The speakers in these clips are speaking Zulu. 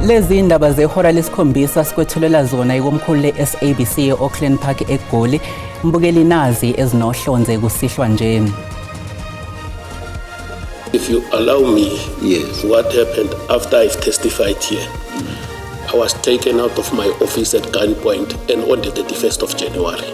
Lezi indaba zehora lesikhombisa sikwethulela zona ikomkhulu le-SABC e-Auckland Park eGoli. Mbukeli nazi ezinohlonze kusihlwa nje. If you allow me, Yes. What happened after I've testified here? I was taken out of my office at gunpoint and on the 31st of January.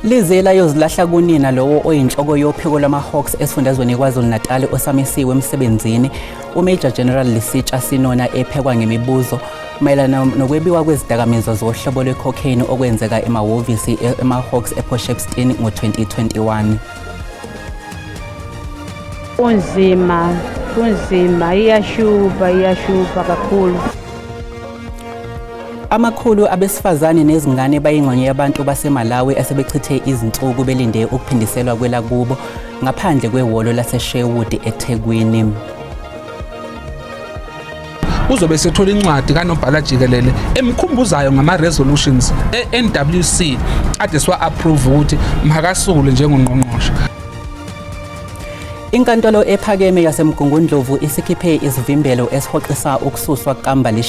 Lize layozilahla kunina lowo oyinhloko yophiko lwama-Hawks esifundazweni KwaZulu-Natal osamisiwe emsebenzini uMajor General Lesitsha Senona ephekwa ngemibuzo mayelana nokwebiwa kwezidakamizwa zohlobo lwe-cocaine okwenzeka emahhovisi ema-Hawks ePort Shepstone ngo-2021. Kunzima, kunzima, iyashuba, iyashuba kakhulu. Amakhulu abesifazane nezingane bayingxenye yabantu baseMalawi asebechithe izinsuku belinde ukuphindiselwa kwelakubo ngaphandle kwehholo laseSherwood eThekwini. Uzobe sethola incwadi kanobhala jikelele emkhumbuzayo ngama-resolutions e-NWC ade siwa-approve ukuthi makasule njengongqongqoshe. Inkantolo ephakeme yaseMgungundlovu isikhiphe isivimbelo esihoxisa ukususwa kukaMbali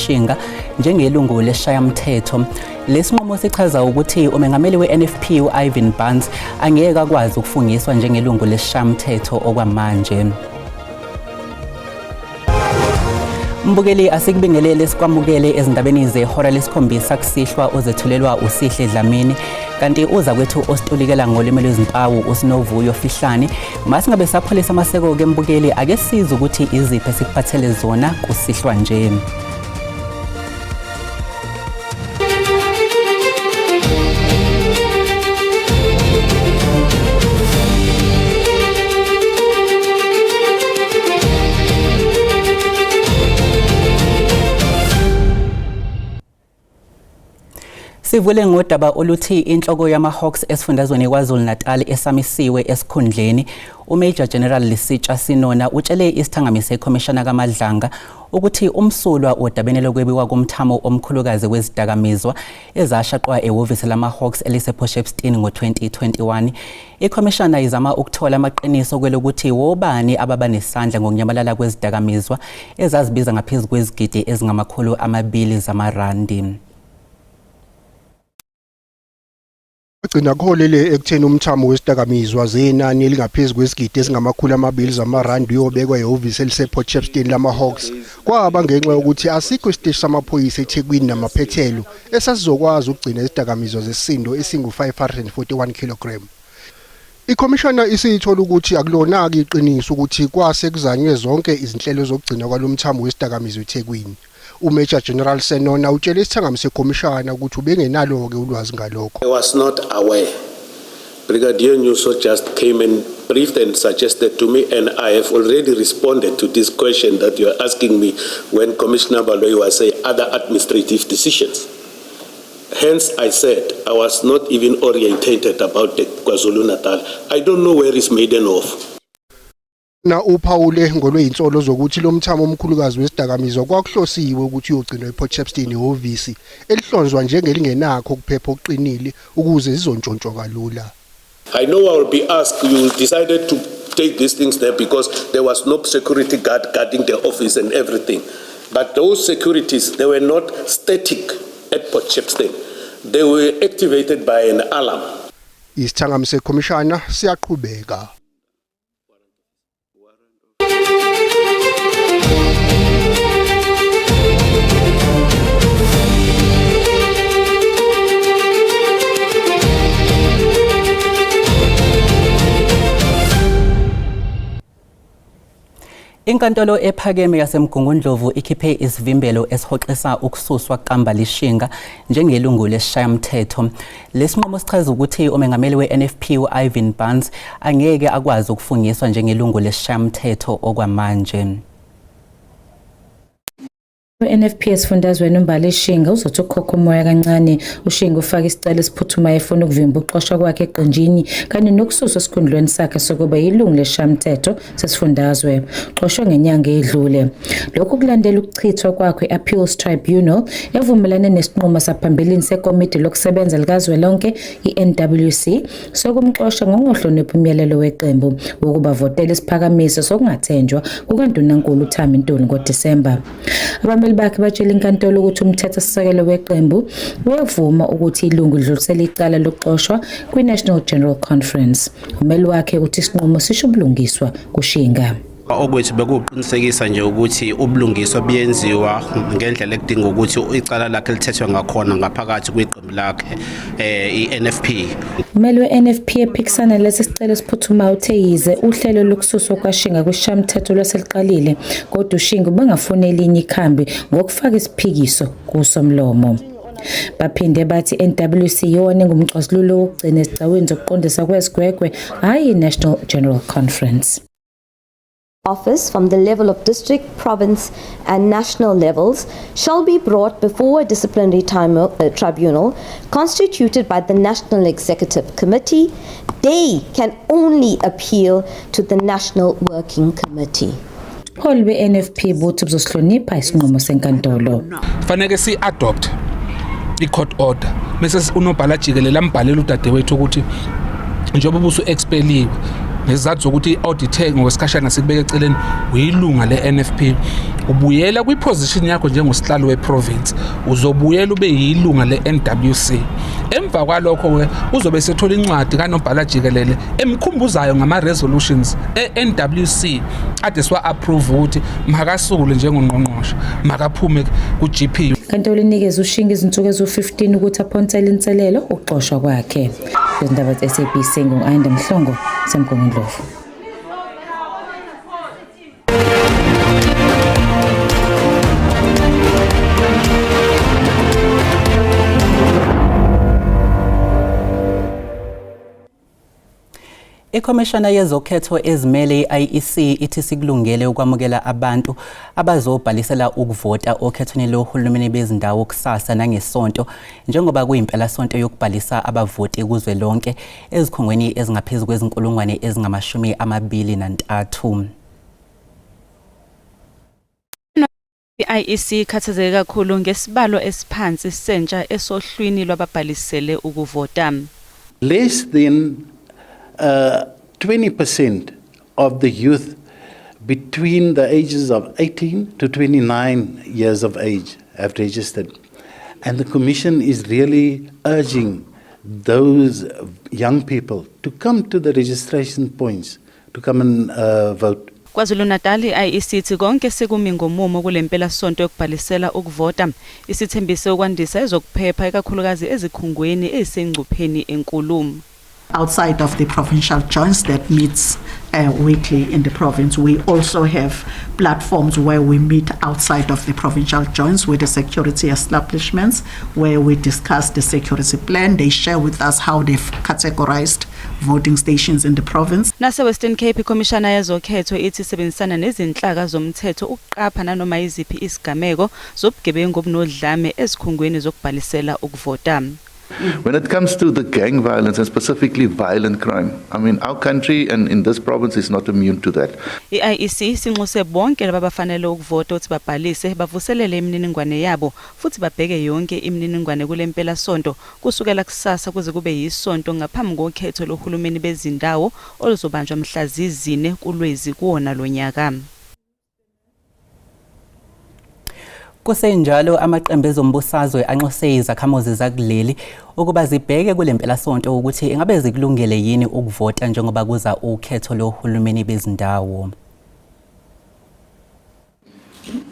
njengelungu lesishayamthetho. Lesinqumo sichaza ukuthi umengameli we-NFP u-Ivan Barnes angeke akwazi ukufungiswa njengelungu lesishayamthetho okwamanje. Mbukeli, asikubingelele sikwamukele ezindabeni zehora lesikhombisa kusihlwa ozethulelwa uSihle Dlamini, kanti uza kwethu ositolikela ngolimi lwezimpawu uSinovuyo Fihlane. Masingabe sapholisa amaseko ke mbukeli, ake size ukuthi iziphi esikuphathele zona kusihlwa nje. Sivule ngodaba oluthi inhloko yama-Hawks esifundazweni KwaZulu-Natal esamisiwe esikhundleni uMajor General Lesitsha Senona utshele isithangami sekhomishana kaMadlanga ukuthi umsulwa odabeni lokwebiwa komthamo omkhulukazi wezidakamizwa ezashaqwa ehhovisi lama-Hawks elisePort Shepstone ngo-2021. Ikhomishana izama ukuthola amaqiniso kwelokuthi wobani ababa nesandla ngokunyamalala kwezidakamizwa ezazibiza ngaphezu kwezigidi ezingama-200 zamarandi. Gcina kuholele ekutheni umthamo wesidakamizwa zenani elingaphezu kwesigidi ezingama-200 zamarandi uyobekwa ehhovisi elisePort Shepstone lama-Hawks. Kwaba ngenxa yokuthi asikho isiteshi samaphoyisa eThekwini namaphethelo esasizokwazi ukugcina izidakamizwa zesisindo esingu-541 kg. Ikhomishana isiyithola ukuthi akulona-ke iqiniso ukuthi kwase kuzanywe zonke izinhlelo zokugcina kwalo mthamo wesidakamizwa eThekwini. UMajor General Senona utshele isithangami sekhomishana ukuthi ubengenalo-ke ulwazi ngalokho. I was not aware. Brigadier Nyuso just came and briefed and suggested to me, and I have already responded to this question that you are asking me when Commissioner Baloyi was saying other administrative decisions. Hence, I said I was not even orientated about the KwaZulu-Natal. I don't know where is Maidenhof. Na uphawule ngolweyinsolo zokuthi lo mthamo omkhulukazi wesidakamizwa kwakuhlosiwe ukuthi uyogcinwa ePort Shepstone ehhovisi elihlonzwa njengelingenakho ukuphepha okuqinile ukuze zizontshontshwa kalula. I know I will be asked, you decided to take these things there because there was no security guard guarding the office and everything. But those securities, they were not static at Port Shepstone. They were activated by an alarm. Isithangami sekhomishana siyaqhubeka. Inkantolo ephakeme yaseMgungundlovu ikhiphe isivimbelo esihoxisa ukususwa kukaMbali Shinga njengelungu lesishayamthetho. Lesinqumo sichaza ukuthi umengameli we-NFP u-Ivan Barnes angeke akwazi ukufungiswa njengelungu lesishayamthetho okwamanje. We-NFP esifundazweni uMbali Shinga uzothi ukukhokha umoya kancane. UShinga ufake isicelo esiphuthumayo efuna ukuvimba ukuxoshwa kwakhe eqenjini kanye nokususwa esikhundleni sakhe sokuba yilungu lesishayamthetho sesifundazwe. Uxoshwe ngenyanga edlule. Lokhu kulandela ukuchithwa kwakhe i-Appeals Tribunal evumelane nesinqumo saphambilini sekomidi lokusebenza likazwelonke i-NWC sokumxosha ngokungahloniphi umyalelo weqembu wokuba votela isiphakamiso sokungathenjwa kukaNdunankulu uThami Ntuli ngoDisemba. Abameli bakhe batshela inkantolo ukuthi umthethosisekelo weqembu uyavuma ukuthi ilungu lidlulisele icala lokuxoshwa kwi-National General Conference. Ummeli wakhe uthi isinqumo sisho ubulungiswa kuShinga. Okwethu bekuqinisekisa nje ukuthi ubulungiswa buyenziwa ngendlela ekudinga ukuthi icala lakhe lithethwe ngakhona ngaphakathi kwiqembu lakhe i-NFP. Ummeli we-NFP ephikisana lesi sicelo esiphuthumayo uthe yize uhlelo lokususwa kwaShinga kwisishayamthetho lwaseliqalile, kodwa uShinga ubengafuni elinye ikhambi ngokufaka isiphikiso kusomlomo. Baphinde bathi NWC iyona engumxazululo wokugcina ezigcawini zokuqondisa kwezigwegwe, hhayi i-National General Conference. Office from the level of district, province, and national levels shall be brought before a disciplinary tribunal constituted by the National Executive Committee. They can only appeal to the National Working Committee. Ubuholi be-NFP buthi buzosihlonipha isinqumo senkantolo. Faneke si-adopt i-court order bese unobhala jikelele ambhalela udadewethu ukuthi njengoba ubusu-expeliwe ngesizathu sokuthi i-audit ngokwesikhashana sikubeke eceleni, uyilunga le-NFP, ubuyela kwi-position yakho njengosihlalo we-province, uzobuyela ube yilunga le-NWC. Emva kwalokho-ke uzobe sethola incwadi kanobhala jikelele emkhumbuzayo ngama-resolutions e-NWC ade siwa-approve ukuthi makasule njengongqongqoshe, makaphume ku-GP. Inkantolo inikeze uShinga izinsuku eziwu-15 ukuthi aphonsele inselelo ukuxoshwa kwakhe. Izindaba ze-SABC, ngu-Ayanda Mhlongo, semgungundlovu. Ikhomishana yezokhetho ezimele i-IEC ithi sikulungele ukwamukela abantu abazobhalisela ukuvota okhethweni lohulumeni bezindawo kusasa nangesonto, njengoba kuyimpelasonto yokubhalisa abavoti kuzwelonke ezikhungweni ezingaphezu kwezinkulungwane ezingama-23. I-IEC ikhathazeke kakhulu ngesibalo esiphansi sentsha esohlwini lwababhalisele ukuvota. Less than 20% of the youth between the ages of 18 to 29 years of age have registered. And the Commission is really urging those young people to come to the registration points, to come and vote. KwaZulu-Natal i-IEC ithi konke sekumi ngomumo kule mpelasonto yokubhalisela ukuvota. Isithembise ukwandisa ezokuphepha ikakhulukazi ezikhungweni ezisengcupheni enkulu. Outside of the provincial joints that meets weekly in the province, we also have platforms where we meet outside of the provincial joints with the security establishments, where we discuss the security plan. They share with us how they've categorized voting stations in the province. Nase Western Cape ikhomishana yezokhetho ithi isebenzisana nezinhlaka zomthetho ukuqapha nanoma iziphi isigameko zobugebengu obunodlame ezikhungweni zokubhalisela ukuvota. When it comes to the gang violence and specifically violent crime, I mean, our country and in this province is not immune to that. I-IEC sinxuse bonke laba abafanele ukuvota ukuthi babhalise, bavuselele imininingwane yabo futhi babheke yonke imininingwane kule mpelasonto kusukela kusasa kuze kube yisonto ngaphambi kokhetho lohulumeni bezindawo oluzobanjwa mhla zi-4 kuLwezi kuwona lo nyaka. Kusenjalo, amaqembu ezombusazwe anxuse izakhamuzi zakuleli ukuba zibheke kule mpelasonto ukuthi ingabe zikulungele yini ukuvota njengoba kuza ukhetho lohulumeni bezindawo.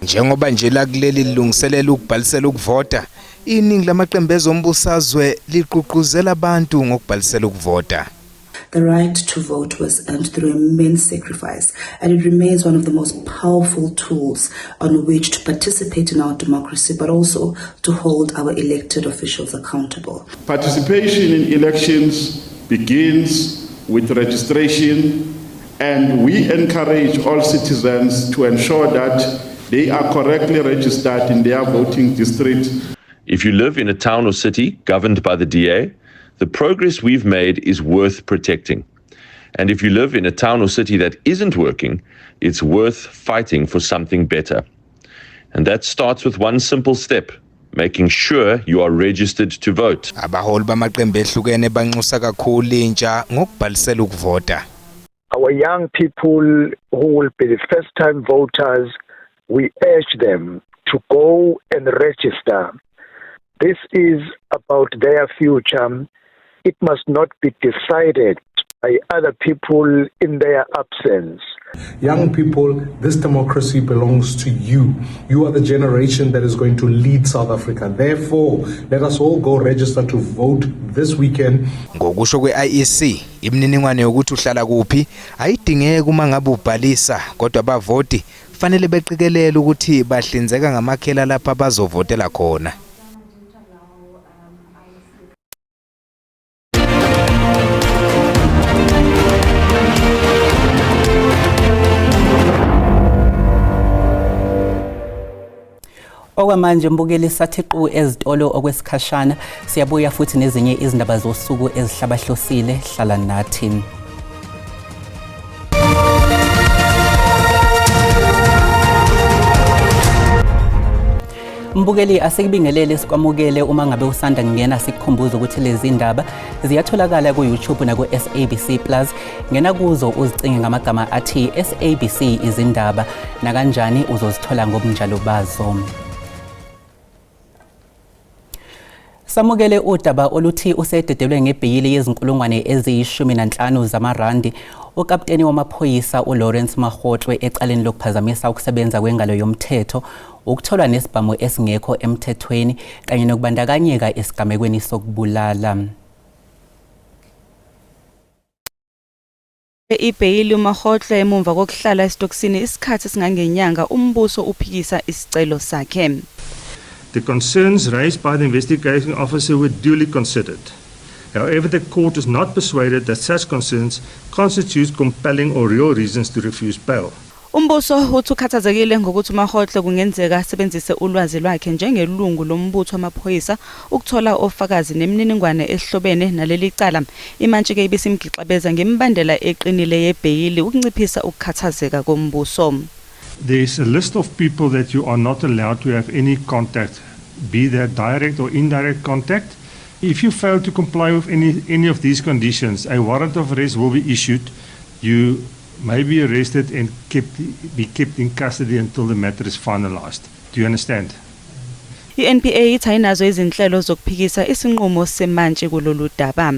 Njengoba nje la kuleli lilungiselela ukubhalisela ukuvota, iningi lamaqembu ezombusazwe ligqugquzela abantu ngokubhalisela ukuvota. The right to vote was earned through immense sacrifice, and it remains one of the most powerful tools on which to participate in our democracy, but also to hold our elected officials accountable. Participation in elections begins with registration, and we encourage all citizens to ensure that they are correctly registered in their voting district. If you live in a town or city governed by the DA, the progress we've made is worth protecting. And if you live in a town or city that isn't working, it's worth fighting for something better. And that starts with one simple step making sure you are registered to vote. Abaholi bamaqembu ehlukene banxusa kakhulu intsha ngokubhalisela ukuvota. Our young people who will be the first time voters, we urge them to go and register. This is about their future. It must not be decided by other people in their absence. Young people, this democracy belongs to you. You are the generation that is going to lead South Africa. Therefore, let us all go register to vote this weekend. Ngokusho kwe-IEC, imininingwane yokuthi uhlala kuphi ayidingeki uma ngabe ubhalisa, kodwa abavoti fanele beqikelele ukuthi bahlinzeka ngamakhela lapha abazovotela khona. Okwamanje mbukeli sathi qu ezitolo okwesikhashana siyabuya futhi nezinye izindaba zosuku ezihlabahlosile hlala nathi. Mbukeli asikubingelele sikwamukele uma ngabe usanda kungena sikukhumbuza ukuthi lezi ndaba ziyatholakala ku-YouTube naku-SABC Plus ngena kuzo uzicinge ngamagama athi SABC izindaba nakanjani uzozithola ngobunjalo bazo. Samukele udaba oluthi usededelwe ngebheyili yezinkulungwane eziyi-15 zamarandi ukapteni wamaphoyisa uLawrence Makgotle ecaleni lokuphazamisa ukusebenza kwengalo yomthetho ukutholwa nesibhamu esingekho emthethweni kanye nokubandakanyeka esigamekweni sokubulala. Ibheyili uMakgotle emumva kokuhlala esitokisini isikhathi esingangenyanga umbuso uphikisa isicelo sakhe. The concerns raised by the investigating officer were duly considered. However, the court is not persuaded that such concerns constitute compelling or real reasons to refuse bail. Umbuso uthi ukhathazekile ngokuthi uMakgotle kungenzeka asebenzise ulwazi lwakhe njengelungu lombutho wamaphoyisa ukuthola ofakazi nemininingwane ehlobene naleli cala. Imantshi ke ibisimgixabeza ngemibandela eqinile yebheyili ukunciphisa ukukhathazeka kombuso. There is a list of people that you are not allowed to have any contact, be that direct or indirect contact. If you fail to comply with any of these conditions, a warrant of arrest will be issued. You may be arrested and be kept in custody until the matter is finalized. Do you understand? I-NPA ithi ayinazo izinhlelo zokuphikisa isinqumo semantshi kulolu daba.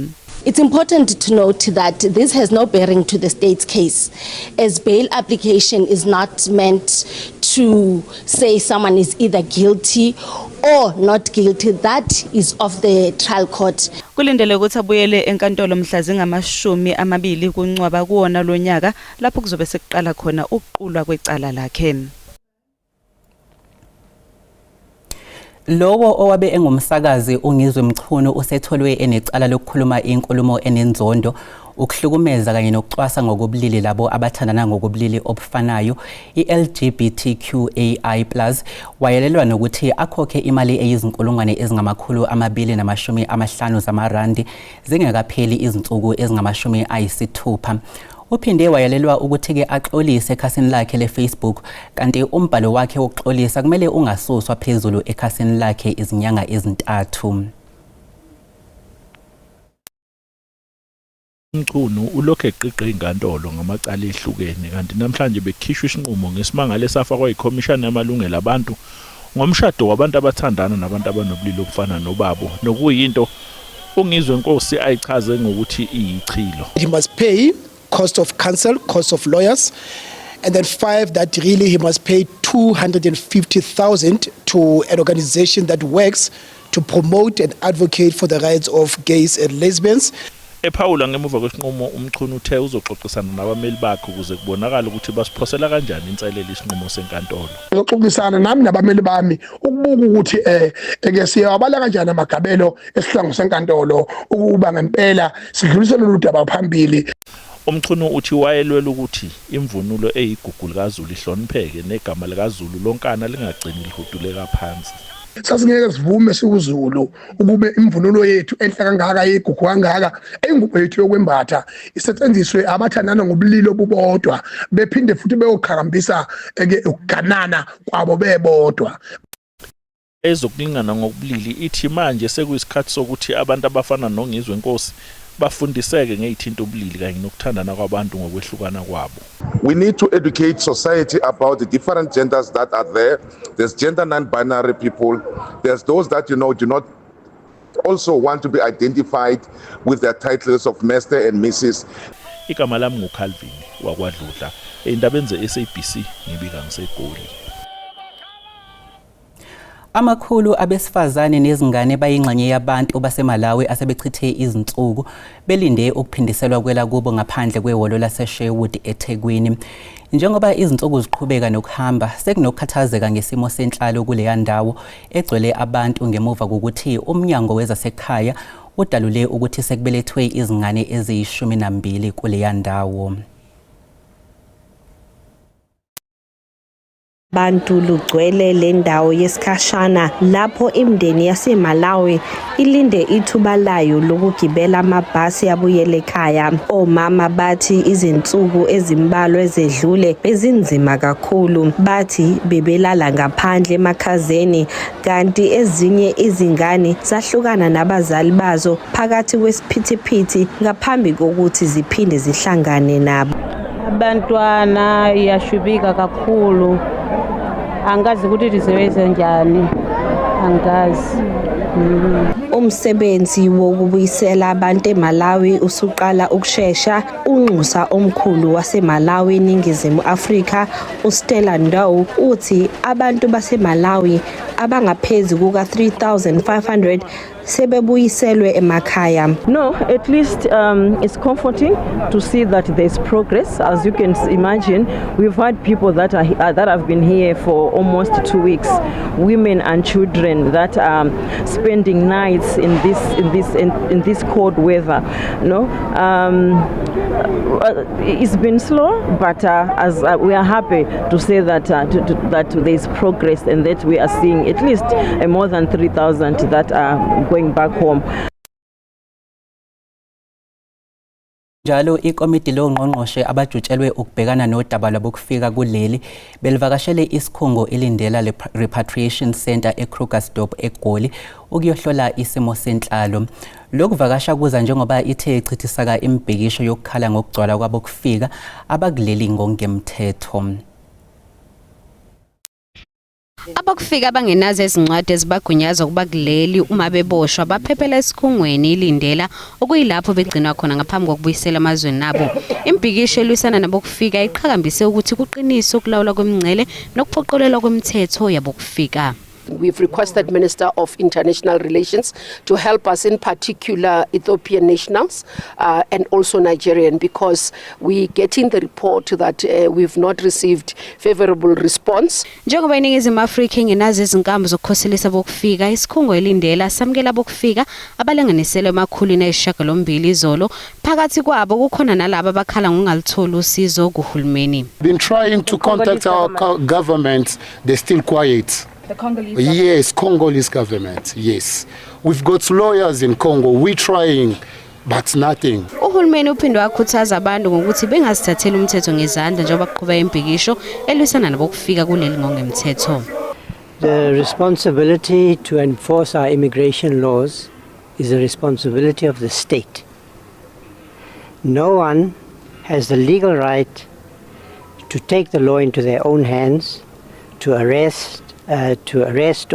It's important to note that this has no bearing to the state's case, as bail application is not meant to say someone is either guilty or not guilty. That is of the trial court. Kulindele ukuthi abuyele enkantolo mhla zingama-20 kuNcwaba kuwona lo nyaka lapho kuzobe sekuqala khona ukuqulwa kwecala lakhe. Lowo owabe engumsakazi uNgizwe Mchunu usetholwe enecala lokukhuluma inkulumo enenzondo ukuhlukumeza kanye nokucwasa ngokobulili labo abathandana ngokobulili obufanayo i-LGBTQAI+, wayelelwa nokuthi akhokhe imali eyizinkulungwane ezingama-250 zamarandi zingekapheli izinsuku ezingama-60. Uphinde wayalelwa ukuthi-ke axolise ekhasini lakhe le-Facebook kanti umbhalo wakhe wokuxolisa kumele ungasuswa phezulu ekhasini lakhe izinyanga ezintathu. Mchunu ulokhu eqiqe inkantolo ngamacala ehlukene kanti namhlanje bekhishwa isinqumo ngesimangalo esafakwa yikhomishana yamalungelo abantu ngomshado wabantu abathandana nabantu abanobulili obufana nobabo nokuyinto uNgizwe Nkosi ayichaze ngokuthi iyichilo. He must pay cost of counsel, cost of lawyers, and then five, that really he must pay 250,000 to an organization that works to promote and advocate for the rights of gays and lesbians. Ephawula ngemuva kwesinqumo uMchunu uthe uzoxoxisana nabameli bakhe ukuze kubonakale ukuthi basiphosela kanjani inselelo isinqumo senkantolo. Ngizoxoxisana nami nabameli bami ukubuka ukuthi eke siyawabala kanjani amagabelo esihlangu senkantolo ukuba ngempela sidlulisele lolu daba phambili. UMchunu uthi wayelwela ukuthi imvunulo eyigugu likaZulu ihlonipheke negama likaZulu lonkana lingagcini lihuduleka phansi. Sasingeke sivume siwuZulu ukube imvunulo yethu enhle kangaka, yegugu kangaka, ingubo yethu yokwembatha isetshenziswe abathandana ngobulili obubodwa, bephinde futhi beyoqhakambisa ke ukuganana kwabo bebodwa. Ezokulingana ngokubulili ithi manje sekuyisikhathi sokuthi abantu abafana noNgizwe Nkosi bafundiseke ngezithinta ubulili kanye nokuthandana kwabantu ngokwehlukana kwabo. We need to educate society about the different genders that are there. There's gender non-binary people. There's those that do not also want to be identified with their titles of Mr. and Mrs. Igama lami nguCalvin wakwaDludla, endabeni ze-SABC ngibika ngiseGoli. Amakhulu abesifazane nezingane bayingxenye yabantu baseMalawi asebechithe izinsuku belinde ukuphindiselwa kwelakubo ngaphandle kwehholo laseSherwood eThekwini. Njengoba izinsuku ziqhubeka nokuhamba, sekunokukhathazeka ngesimo senhlalo kuleya ndawo egcwele abantu ngemuva kokuthi umnyango wezasekhaya udalule ukuthi sekubelethwe izingane eziyi-12 kuleya ndawo. Bantu lugcwele le ndawo yesikhashana lapho imindeni yaseMalawi ilinde ithuba layo lokugibela amabhasi abuyele ekhaya. Omama bathi izinsuku ezimbalwa ezedlule bezinzima kakhulu. Bathi bebelala ngaphandle emakhazeni, kanti ezinye izingane zahlukana nabazali bazo phakathi kwesiphithiphithi ngaphambi kokuthi ziphinde zihlangane nabo. Abantwana iyashubika kakhulu, angazi ukuthi tizoyenza njani, angazi. Umsebenzi wokubuyisela abantu eMalawi usuqala ukushesha. Unxusa omkhulu waseMalawi eNingizimu Afrika, uStella Ndou, uthi abantu baseMalawi abangaphezu kuka-3500 sebebuyiselwe emakhaya. No, at least it's comforting to see that there's progress. As you can imagine, we've had people that have been here for almost 2 weeks, women and children that are spending nights in this cold weather. No, it's been slow, but as we are happy to say that there's progress and that we are seeing at least more than 3,000 that are going back home. Njalo ikomiti longqongqoshe abajutshelwe ukubhekana nodaba lwabokufika kuleli belivakashele isikhungo iLindela Repatriation Centre eKrugersdorp eGoli ukuyohlola isimo senhlalo. Lokuvakasha kuza njengoba ithe ichithisaka imibhikisho yokukhala ngokugcwala kwabokufika abakuleli ngokungemthetho. Abokufika abangenazo izincwadi ezibagunyaza ukuba kuleli uma beboshwa baphephela esikhungweni iLindela, okuyilapho begcinwa khona ngaphambi kokubuyisela emazweni abo. Imibhikisho elwisana nabokufika iqhakambise ukuthi kuqiniswe ukulawulwa kwemingcele nokuphoqelelwa kwemithetho yabokufika. We've requested Minister of International Relations to help us, in particular Ethiopian nationals and also Nigerian, because we getting the report that we've not received favorable response. Njengoba iNingizimu Afrika ingenazo izinkambo zokukhoselisa bokufika, isikhungo eLindela samukela bokufika abalinganiselwe ema-800 izolo. Phakathi kwabo kukhona nalabo abakhala ngokungalitholi usizo kuhulumeni. Been trying to contact our government, they're still quiet. The Congolese? Yes, Congolese government, yes. We've got lawyers in Congo, we're trying, but nothing. Uhulumeni uphinde wakhuthaza abantu ngokuthi bengazithatheli umthetho ngezandla njengoba kuqhubeka imibhikisho elwisana nabokufika kuleli ngokungemthetho. The responsibility to enforce our immigration laws is the responsibility of the state. No one has the legal right to take the law into their own hands, to arrest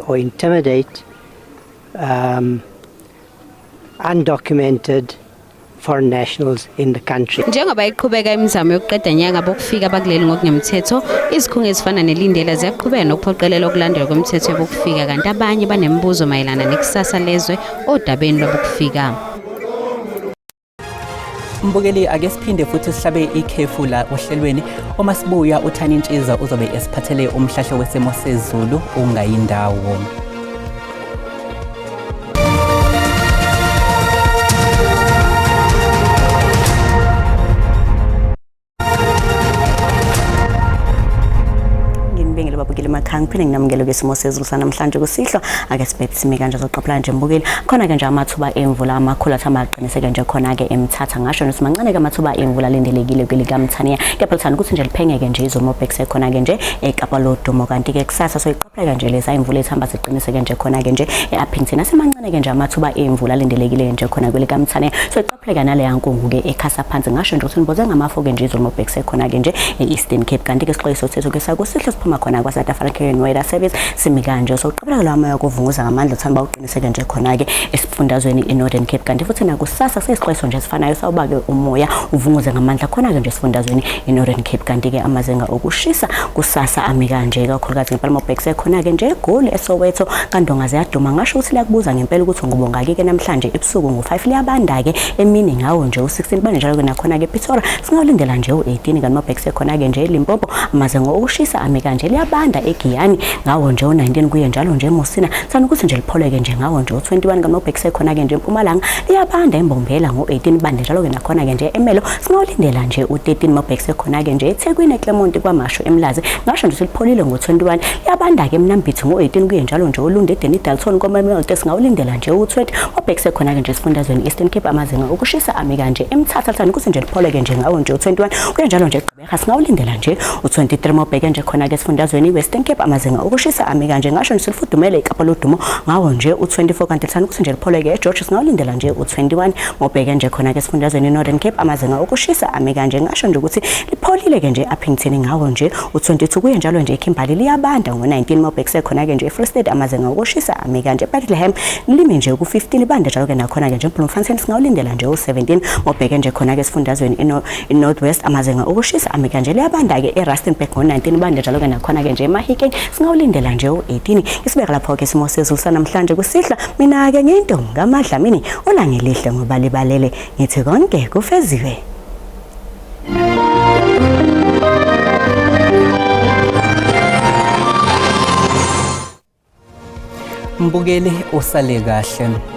or intimidate undocumented foreign nationals in the country. Njengoba iqhubeka imizamo yokuqeda nya ngabokufika bakuleli ngokungemthetho, izikhungo ezifana neLindela ziyaqhubeka nokuphoqelela ukulandelwa kwemithetho yabokufika, kanti abanye banemibuzo mayelana nekusasa lezwe odabeni lwabokufika. Mbukeli, ake siphinde futhi sihlabe ikhefu la ohlelweni. Uma sibuya, uThani Ntshiza uzobe esiphathele umhlahlo wesimo sezulu. Ungayindawo. emakhaya. Ngiphinde nginamukele kwisimo sezulu sanamhlanje kusihlwa. Ake sibheke sime kanje zoqaphela nje mbukeli. Khona ke nje amathuba emvula amakhulu athi amaqiniseke nje khona ke eMthatha, ngasho nokuthi mancane ke amathuba emvula alindelekile kwelikaMthaniya. Kepha lithanda ukuthi nje liphengeke nje izulu mobhekise khona ke nje eKapa Lodumo, kanti ke kusasa soyiqaphela nje leza imvula ethamba siqiniseke nje khona ke nje e-Upington. Asemancane ke nje amathuba emvula alindelekile nje khona kwelikaMthaniya. Soyiqaphela nale yankungu ke ekhasa phansi, ngasho nje ukuthi niboze ngamafo ke nje izulu mobhekise khona ke nje e-Eastern Cape. Kanti ke sixwayiso sethu ke sakusihle siphuma khona kwa South African Weather Service simi kanje. Soqaphela la moya kuvunguza ngamandla uthanda bawuqiniseke nje khona ke esifundazweni i-Northern Cape. Kanti futhi nakusasa sesixwayiso nje esifanayo sawuba ke umoya uvunguze ngamandla khona ke nje esifundazweni i-Northern Cape. Kanti ke amazinga okushisa kusasa ami kanje kakhulukazi ngempela mobhekise khona ke nje eGoli, eSoweto, kaNdonga ziyaduma, ngasho ukuthi liyakubuza ngempela ukuthi ngubongaki ke namhlanje ebusuku ngo5, liyabanda ke emini ngawo nje u16, banje njalo ke nakhona ke ePretoria singawulindela nje u18. Kanti mobhekise khona ke nje eLimpopo amazinga okushisa ami kanje, liyabanda eGiyani ngawo nje u19, kuye njalo nje eMusina sani ukuthi nje lipholeke nje ngawo nje u21. Kanti mobhekise khona ke nje eMpumalanga liyabanda eMbombela ngo18, bande njalo ke nakhona ke nje eMelo singawulindela nje u13. Mobhekise khona ke nje eThekwini, eClermont, kwaMashu, eMlazi ngasho nje lipholile ngo21, liyabanda ke eMnambithi ngo18, kuye njalo nje oLundi, eDenny Dalton, kwaMamelodi singawulindela nje u20. Mobhekise khona ke nje esifundazweni Eastern Cape amazinga okushisa ami kanje, eMthatha lithanda ukuthi nje lipholeke nje ngawo nje u21, kuye njalo nje eGqeberha singawulindela nje u23. Mobheke nje khona ke esifundazweni iWestern Cape amazinga okushisa ami kanje, ngasho nje silifudumele iKapa Lodumo ngawo nje u24, kanti lithanda ukuthi nje lipholeke eGeorge singawulindela nje u21. Mobheke nje khona ke esifundazweni iNorthern Cape amazinga okushisa ami kanje, ngasho nje ukuthi lipholile ke nje Upington ngawo nje u22, kuye njalo nje eKimberley liyabanda ngo19. Mobhekise khona ke nje eFree State amazinga okushisa ami kanje, Bethlehem limi nje ku15, libanda njalo ke nakhona ke nje Bloemfontein singawulindela nje u17. Mobheke nje khona ke esifundazweni iNorth West amazinga okushisa ami kanje, liyabanda ke eRustenburg ngo19, bande njalo ke nakhona ke nje eMahikeng singawulindela nje u18. Isibeka lapho ke isimo sezulu sanamhlanje kusihla. Mina ke ngiyintombi kaMadlamini, olangelihle ngoba libalele, ngithi konke kufeziwe. Mbukeli, usale kahle.